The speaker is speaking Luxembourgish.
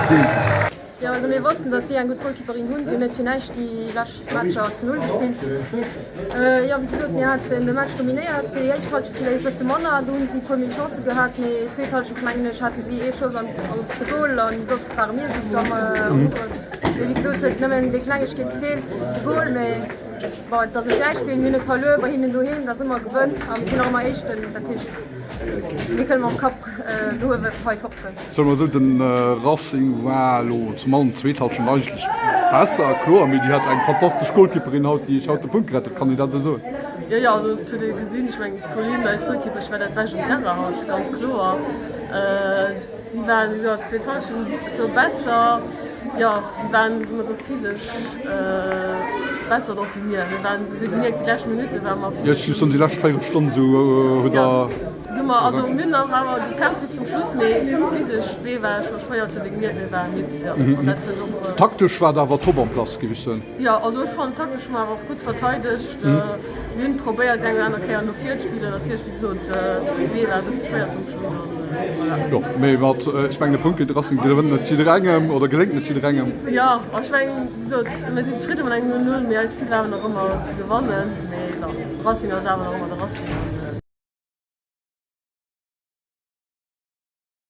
deelt sech. Jo, also mir wossten, dass si eng gutt Golkeeperin hunn. Si hunn net fir näischt déi lescht Matcher zu Null gespillt. Jo, wéi gesot, mir haten de Match dominéiert. Déi éischt Hallschent villäicht e bësse manner, do hunn si e puer méi Chancë gehat, mee d'zweet Hallschent mengen ech haten si ee Schoss an op de Gol an soss ware mir just am Goal. Mee wéi gesot huet nëmmen déi Klengegkeet gefeelt, de Gol. Mee bon, et ass e Gläichspill, mir hunn net verluer bei hinnen doheem, dat ass ëmmer e Gewënn a mir sinn nach ëmmer Éischten, dat heescht mir kënne mam Kapp no uewe hei fortgoen. Soe mer esou, de Racing war elo zum allen zweet Halschent eigentlech besser, kloer, mee déi hat eng fantastesch Golkipperin haut, déi iech haut de Punkt gerett huet, kann een dat esou soen? Jo, jo, also et huet ee gesinn, ech mengen d'Coline, eis Golkippesch, war dat Bescht um Terrain haut, ganz kloer. Si waren, wéi gesot, d'zweet Halschent e bësse besser, jo, si waren, soe mer esou, physesch besser drop wéi mir. Mir waren, wéi gemierkt, déi lescht Minutte ware mer physesch. Jo, ech soen, déi lescht Véierelstonn esou hutt Der. Du mer, also mir hunn nach awer gekämpft bis zum Schluss, mee physesch wéi war scho schwéier zu degmiert, mir ware midd, jo, an dat huet och. Taktesch war der awer top en place, géif ech soen. Jo, also ech fannen taktesch hu mer awer och gutt verteidegt. Mir hunn probéiert eng oder aner Kéier no vir ze spillen, natierlech wéi gesot d'Bee war e bësse schwéier zum Schluss an voilà. Jo, mee mat, ech mengen e Punkt géint de Racing gewënnt net jidderengem oder geléngt net jidderengem. Jo, ech mengen wéi gesot mir sinn zefridde mat engem 0, 0, mee eist Zil war awer nach ëmmer ze gewannen, mee bon, Racing ass awer nach ëmmer de Racing.